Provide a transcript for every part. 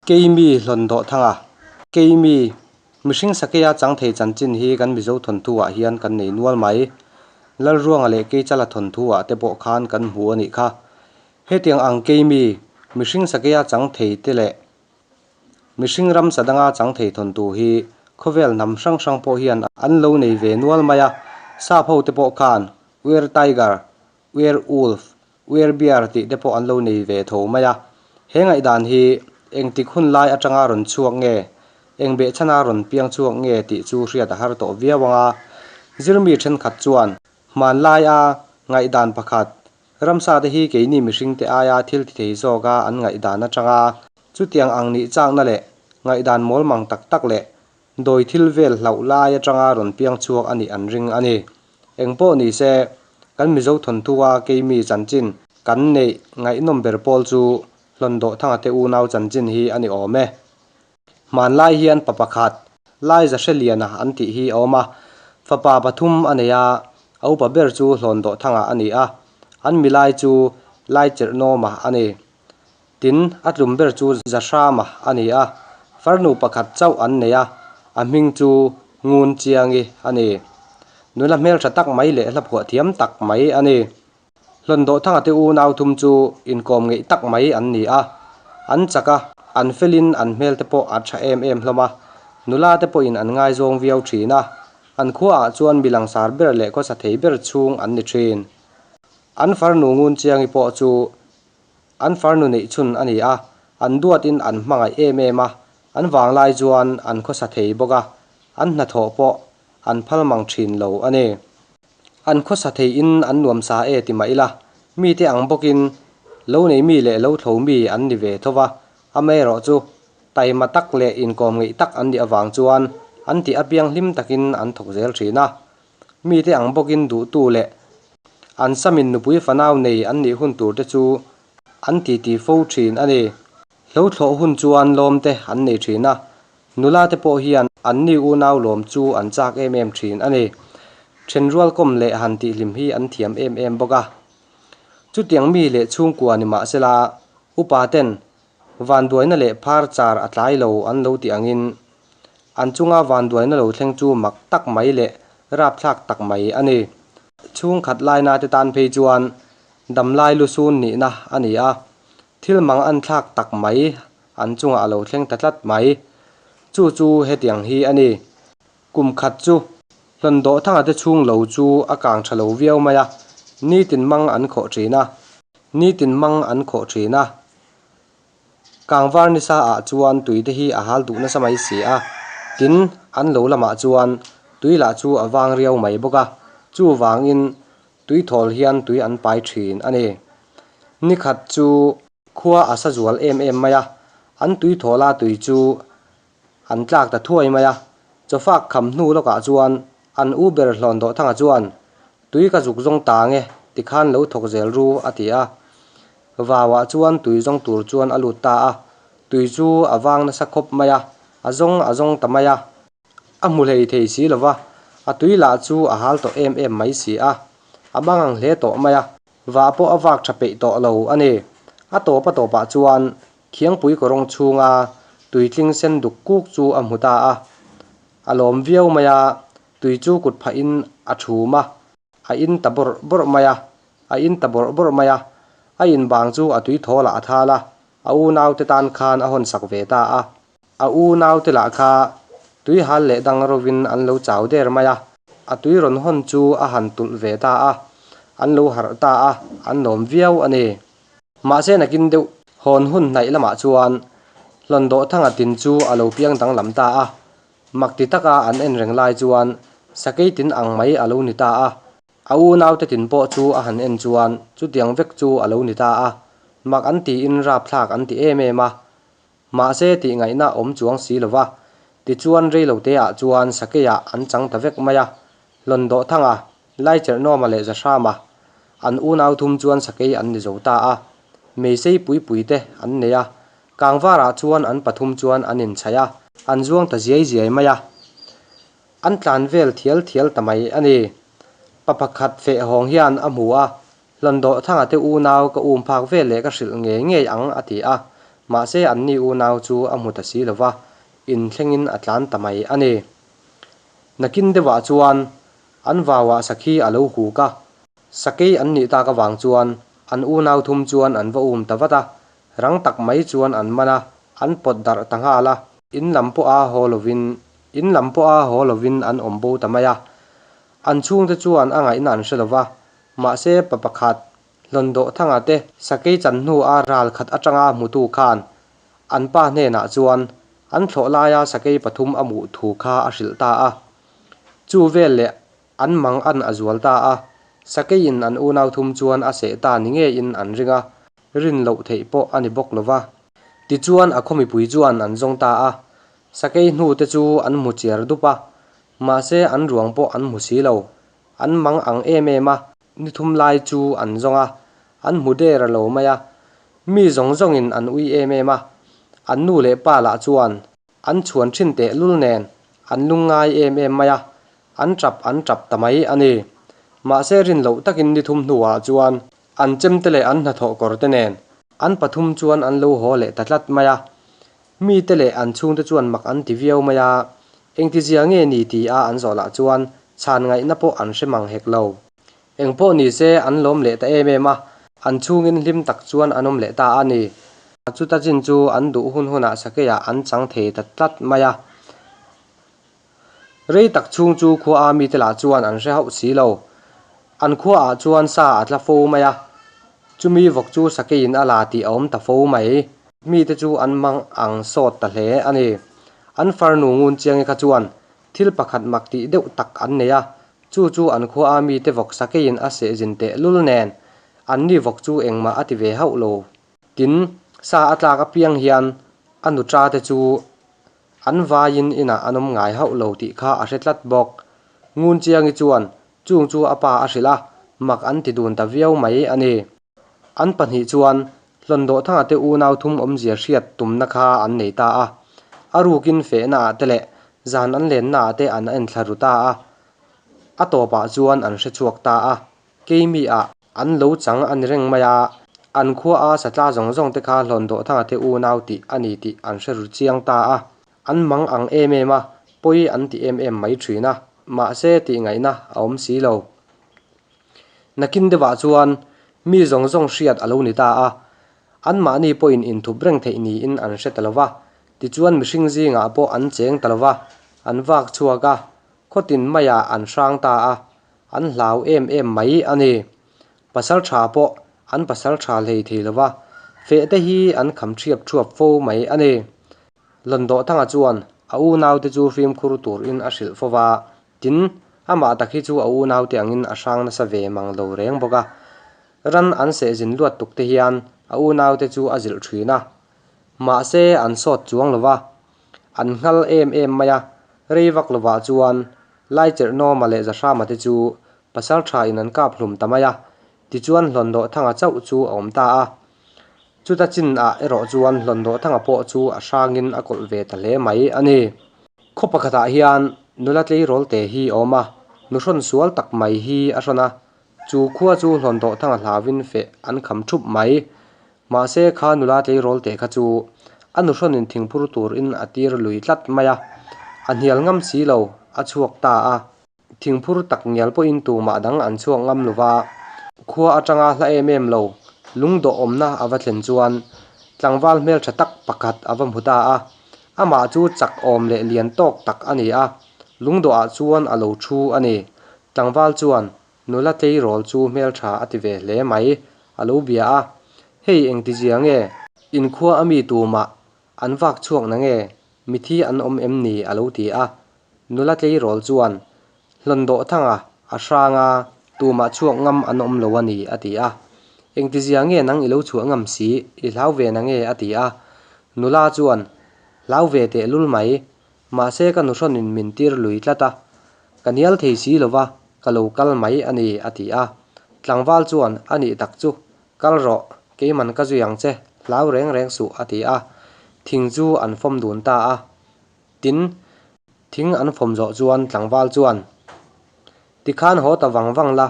Keimi Hlawndawhthanga, Keimi, mihring sakeia chang thei chanchin hi kan Mizo thawnthu-ah hian kan nei nual mai. Lalruanga leh Keichala thawnthu-ah te pawh khan kan hmu a nih kha. Hetiang ang Keimi, mihring sakeia chang thei te leh mihring ramsa danga chang thei thawnthu hi khawvel hnam hrang hrang pawh hian an lo nei ve nual mai a. Sap ho te pawh khan Were-tiger, Were-wolf, Werbear tih te pawh an lo nei ve tho mai a. He ngaihdan hi engtik hun lai atanga rawn chhuak nge, eng behchhana rawn piang chhuak nge tih chu hriat a har tawh viau ang a. Zirmi thenkhat chuan hmanlaia ngaihdan pakhat, ramsa te hi keini mihringte aia thil ti thei zawka an ngaihdan atanga chutiang ang nih chakna leh ngaihdan mawlmang tak tak leh dawi thil vel hlauh lai atanga rawn piang chhuak a nih an ring a ni. Eng pawh ni se, kan Mizo thawnthua keimi chanchin kan neih ngaihnawm ber pawl chu Hlawndawhthanga te unau chanchin hi a ni awm e. Hmanlai hian pa pakhat, Laiza Hreliana an tih hi a awm a, fapa pathum a nei a, a upa ber chu Hlawndawhthanga a ni a, an milai chu Laicherhnawma a ni. Tin, a tlum ber chu Zahrama a ni a, farnu pakhat chauh an nei a, a hming chu Ngun Chiangi a ni. Nula hmeltha tak mai leh hlaphuah thiam tak mai a ni. Hlawndawhthanga te unau thum chu inkawm ngeih tak mai an ni a, an chak a, an felin an hmel te pawh a tha em em hlawm a, nula te pawhin an ngaizawng viau thin a, an khuaah chuan mi langsar ber leh khawsa thei ber chhung an ni thin. An farnu Ngun Chiangi pawh chu An farnu neih chhun a ni a, an duatin an hmangaih em em a, an vanglai chuan an khawsa thei bawk a, an hnathawh pawh an phal mang thin lo a ni. An khawsa theiin an nuam sa e ti mah ila, mite ang bawkin lo nei mi leh lo thlo mi an ni ve tho va, amaherawh chu taima tak leh inkawm ngeih tak an nih avang chuan an tih apiang hlim takin an thawk zel thin a. Mite ang bawkin duhtu leh an samin nupui fanau nei an nih hun tur te chu an titi fo thin a ni. Hlo thlawh hun chuan lawm te an nei thin a, nula te pawh hian an ni unau lawm chu an chak em em thin a ni. Thenrual kawm leh han tihhlim hi an thiam em em bawk a. Chutiang mi leh chhungkua ni mahsela upa ten vanduaina leh phar char a tlai lo an lo tih angin An chunga vanduaina lo thleng chu mak tak mai leh rapthlak tak mai a ni. Chhungkhat laina te tan phei chuan damlai lusun nihna a ni a, thil mang an thlak tak mai an chungah a lo thleng ta tlat mai. Chu chu hetiang hi a ni. Kum khat chu Hlawndawhthanga te chhung lo chu a kang tha lo viau mai a, nitin mang an khawh thin a, nitin mang an khawh thin a. Kangvar nisa ah chuan tui te hi a hal duh nasa mai si a, tin an lo lamah chuan tui lah chu a vang riau mai bawk a, chuvangin tui thawl hian tui an pai thin a ni. Nikhat chu khua a sa zual em em mai a, an tui thawl a tui chu an tlak ta thuai mai a, chawfak kham hnu lawkah chuan an u ber hlawn dawhthanga chuan tui ka zuk zawng ta nge tikhan lo thawk zel ru a ti a. Vauah chuan tui zawng tur chuan a lut ta a, tui chu a vang nasa khawp mai a, a zawng a zawng ta mai a. A hmu hlei thei si lo va, a tui lah chu a hal tawh em em mai si a, a mangang hle tawh mai a, vah pawh a vak tha peih tawh lo a ni. A tawp a tawpah chuan Khiangpui kawrawng chhunga tuitling sen duk kuk chu a hmu ta a, a lawm viau mai a, tui chu kut phahin a chhum a, a in ta bawrh bawrh mai a, a in ta bawrh bawrh mai a, a in bang chu a tui thawl ah a thal a, a unaute tan khan a hawn sak ve ta a. A unaute lah kha tui hal leh dang rovin an lo chau der mai a, a tui rawn hawn chu a han tulh ve ta a, an lo harh ta a, an lawm viau a ni. Mahse nakin deuh hawn hun hnaih lamah chuan Hlawndawhthanga tin chu a lo piang danglam ta a, mak ti taka an en reng lai chuan sakei tin ang mai a lo ni ta a. A unaute tin pawh chu a han en chuan chutiang vek chu a lo ni ta a, mak an tiin rapthlak an ti em em a. Mahse tih ngaihna awm chuang si lo va, tichuan reiloteah chuan sakeiah an chang ta vek mai a, Hlawndawhthanga, Laicherhnawma leh Zahrama, an unau thum chuan sakei an ni zo ta a, meisei pui pui te an nei a, Kangvarah chuan an pathum chuan an inchhaih a, an zuang ta ziai ziai mai a, an tlan vel thial thial ta mai a ni. Pa pakhat feh hawng hian a hmu a, Hlawndawhthanga te unau ka um phak vel leh ka hrilh ngei ngei ang a ti a. Mahse anni unau chu a hmu ta si lo va, in thlengin a tlan ta mai a ni. Nakin deuhah chuan an vauah sakhi a lo huk a, sakei an nih tak avang chuan an unau thum chuan an va um ta vat a, rang tak mai chuan an man a, an pawt darh ta nghal a. In lam pawha haw lovin in lam pawha haw lovin an awm bo ta mai a. An chhungte chuan a ngaihna an hre lo va, mahse pa pakhat Hlawndawh Thanga te sakei chan hnua ral khat atanga hmutu khan an pa hnenah chuan an thlawh laia sakei pathum a hmuh thu kha a hrilh ta a. Chu vel leh an mang an a zual ta a, sakeiin an unau thum chuan a seh ta ni ngeiin an ring a, rin loh theih pawh a ni bawk lo va. Tichuan a khaw mipui chuan an zawng ta a, sakei hnu te chu an hmu chiar dup a, mahse an ruang pawh an hmu si lo, an mang ang em em a, Ni thum lai chu an zawng a, an hmu der a lo mai a. Mi zawng zawngin an ui em em a, an nu leh pa lah chuan an chhuan thin teh lul nen an lung ngai em em mai a, an tap an tap ta mai a ni. Mahse rin loh takin ni thum hnuah chuan an chemte leh an hnathawh kawr te nen an pathum chuan an lo haw leh ta tlat mai a. Mite leh an chhungte chuan mak an ti viau mai a, engtizia nge ni ti a an zawh lah chuan chhan ngaihna pawh an hre mang hek lo. Eng pawh ni se an lawm leh ta em em a, an chhungin hlim tak chuan an awm leh ta a ni. Chuta chin chu an duh hun hunah sakeiah an chang thei ta tlat mai a. Rei tak chhung chu khua a mite lah chuan an hre hauh si lo. An khua ah chuan sa a tla fo mai a, chumi vawk chu sakeiin a la tih a awm ta fo mai. Mite chu an mang ang sawt ta hle a ni. An farnu ngun chiangi kha chuan thil pakhat mak tih deuh tak an nei a, chu chu an khua a mite vawk sakeiin a seh zin teh lul nen anni vawk chu engmah a ti ve hauh lo. Tin, sa a tlak apiang hian a nutra te chu An vaiin inah an awm ngai hauh lo tih kha a hre tlat bawk. Ngunchiangi chuan chung chu a pa a hrilh a, mak an ti dun ta viau mai a ni. An pahnih chuan Hlawndawhthanga te unau thum awmzia hriat tumna kha an nei ta a. A rukin fehnaah te leh zan an lennaah te an enthla ru ta a. A tawpah chuan an hre chhuak ta a. Keimi ah an lo chang a ni reng mai a, an khua a satla zawng zawng te kha Hlawndawhthanga te unau tih a ni tih an hre ru chiang ta a, an mang ang em em a, pawi an ti em em mai thin a, mahse tih ngaihna a awm si lo. Nakin deuhah chuan mi zawng zawng hriat a lo ni ta a, anmahni pawhin inthup reng theih niin an hre ta lo va, tichuan mihring zingah pawh an cheng ta lo va, an vak chhuak a, khawtin maiah an hrang ta a, An hlau em em mai a ni. Pasal tha pawh an pasal tha hlei thei lo va, feh te hi an kham thiap thuap fo mai a ni. Lawndawhthanga chuan a unaute chu fimkhur turin a hrilh fo va, tin, amah tak hi chu a unaute angin a hrang nasa ve mang lo reng bawk a. Ran an seh zin luat tuk te hian a unaute chu a zilh thin a. Mahse an sawt chuang lo va, an nghal em em mai a, rei vak lovah chuan Laicherhnawma leh Zahrama te chu pasal tha in an kap hlum ta mai a, tichuan Hlawndawhthanga chauh chu a awm ta a. Chuta chin ah erawh chuan Hlawndawhthanga pawh chu a hrangin a kawlh ve ta hle mai a ni. Khaw pakhatah hian nula tleirawl te hi a awm a, nuhrawn sual tak mai hi a hrawn a, chu khua chu Hlawndawhthanga hlauin feh an kham thup mai. Mahse kha nula tleirawl teh kha chu a nuhrawnin thingphur turin a tir lui tlat mai a, a hnial ngam si lo, a chhuak ta a. Thingphur tak ngial pawhin tumah dang an chhuak ngam lo va, khua atanga hla em em lo, lungdawh awmna a va thlen chuan tlangval hmeltha tak pakhat a va hmu ta a. Amah chu chak awm leh lian tawk tak a ni a, lungdawhah chuan a lo thu a ni. Tlangval chuan Nula tleirawl chu hmeltha a ti ve hle mai, a lo bia a. Hei engtizia nge? Inkhua a mi tumah an vak chhuak na nge? Mithi an awm em ni? a lo ti a. Nula tleirawl chuan, Hlawndawhthanga a hrang a, tumah chhuak ngam an awm lo a ni, a ti a. Engtizia nge nang i lo chhuah ngam si? I hlau ve na nge? a ti a. Nula chuan, Hlau ve tehlul mai, Mahse ka nuhrawnin min tir lui tlat a, ka nial thei si lo va, ka lo kal mai a ni, a ti a. Tlangval chuan, A nih tak chu, kal rawh, keiman ka zui ang che, hlau reng reng suh, a ti a. Thing chu an fawm dun ta a. Tin, thing an fawm zawh chuan tlangval chuan, Tikhan haw ta vang vang la,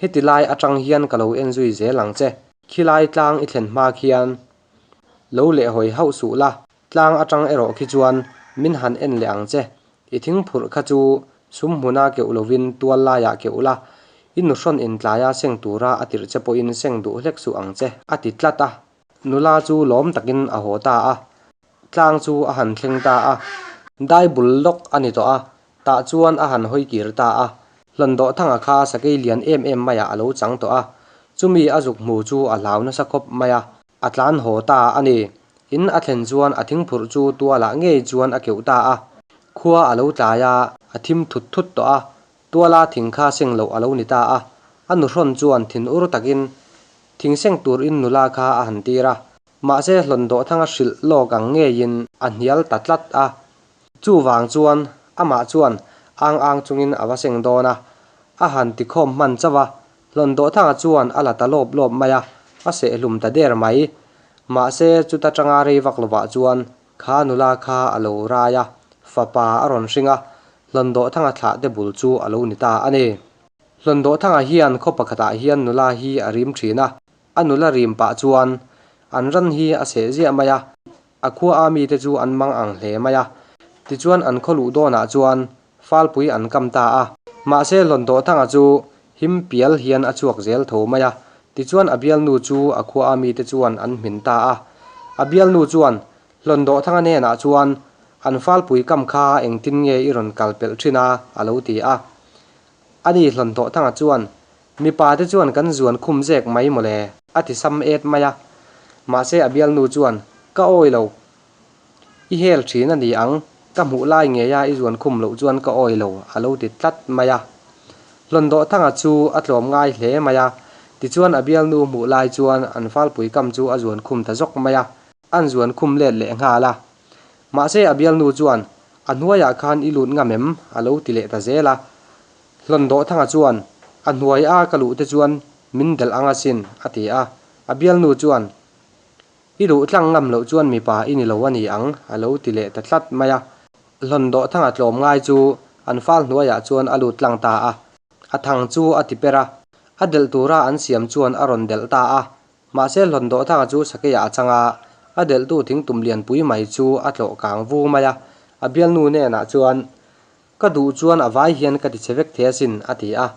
heti lai atang hian ka lo en zui zel ang che, khilai tlang i thlen hma khian. Lo lehhawi hauh suh la, tlang atang erawh khi chuan min han en leh ang che. I thing phurh kha chu sum hmuna keuh lovin tual laiah keuh la, i nuhrawn intlaia seng tura a tirh che pawhin seng duh hlek suh ang che, a ti tlat a. Nula chu lawm takin a haw ta a, tlang chu a han thleng ta a. Dai bul lawk a ni tawh a, tah chuan a han hawi kir ta a. Hlawndawhthanga kha sakei lian em em maiah a lo chang tawh a, chumi a zuk hmu chu a hlau nasa khawp mai a, a tlan haw ta a ni. In a thlen chuan a thingphurh chu tualah ngei chuan a keuh ta a. Khua a lo tlai a, a thim thut thut tawh a, tuala thing kha seng loh a lo ni ta a. A nuhrawn chuan thinur takin thing seng turin nula kha a han tir a. Mahse Hlawndawhthanga hrilh lawk ang ngeiin a hnial ta tlat a. Chuvang chuan amah chuan ang ang chungin a va seng dawn a, a han tikhawm hman chauh a, Hlawndawhthanga chuan a la ta lawp lawp mai a, a sehhlum ta der mai. Mahse chuta tanga rei vak lovah chuan kha nula kha a lo rai a, fapa a rawn hring a, Hlawndawhthanga thlah te bul chu a lo ni ta a ni. Hlawndawhthanga hian khaw pakhatah hian nula hi a rim thin a, A nula rim pah chuan an ran hi a seh ziah mai a, a khua a mite chu an mang ang hle mai a. Tichuan an khaw luh dawnah chuan falpui an kam ta a. Mahse Hlawndawhthanga chu him pial hian a chhuak zel tho mai a, tichuan a bialnu chu a khua a mite chuan an hmin ta a. A bialnu chuan Hlawndawhthanga hnenah chuan an falpui kam kha engtin nge i rawn kal pelh thin a a lo ti a. Ani Hlawndawhthanga chuan Mipa te chuan kan zuan khum zek mai mawle, a ti sam et mai a. Mahse a bialnu chuan, Ka awi lo. I hel thin a ni ang, ka hmuh lai ngeia i zuan khum loh chuan ka awi lo, a lo ti tlat mai a. Hlawndawhthanga chu a tlawm ngai hle mai a, tichuan a bialnu hmuh lai chuan an falpui kam chu a zuan khum ta zawk mai a, an zuan khum let leh nghal a. Mahse a bialnu chuan, A hnuaiah khan i lut ngam em? a lo ti leh ta zel a. Hlawndawhthanga chuan, A hnuai a ka luh te chuan min delh ang asin, a ti a. A bialnu chuan, I luh tlang ngam loh chuan mipa i ni lo a ni ang, a lo ti leh ta tlat mai a. Hlawndawhthanga tlawm ngai chu an fal hnuaiah chuan a lut tlang ta a. A thang chu a ti per a. A delh tura an siam chuan a rawn delh ta a. Mahse Hlawndawhthanga chu sakeiah a chang a, a delhtu thingtum lianpui mai chu a tlawh kang vu mai a. A bialnu hnenah chuan, Ka duh chuan a vai hian ka ti che vek thei asin, a ti a.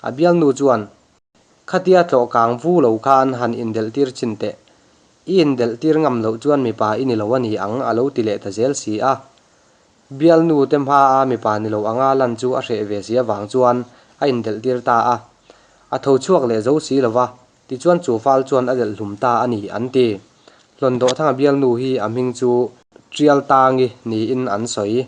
A bialnu chuan, Khatia tlawh kang vu lo khan han indelh tir chin teh. I indelh tir ngam loh chuan mipa i ni lo a ni ang, a lo ti leh ta zel si a. Bialnu te hmaa mipa ni lo anga lan chu a hreh ve si avang chuan a indelh tir ta a. A tho chhuak leh zo si lo va, tichuan chu fal chuan a delh hlum ta a ni, an ti. Hlawndawhthanga bialnu hi a hming chu Tialtangi niin an sawi.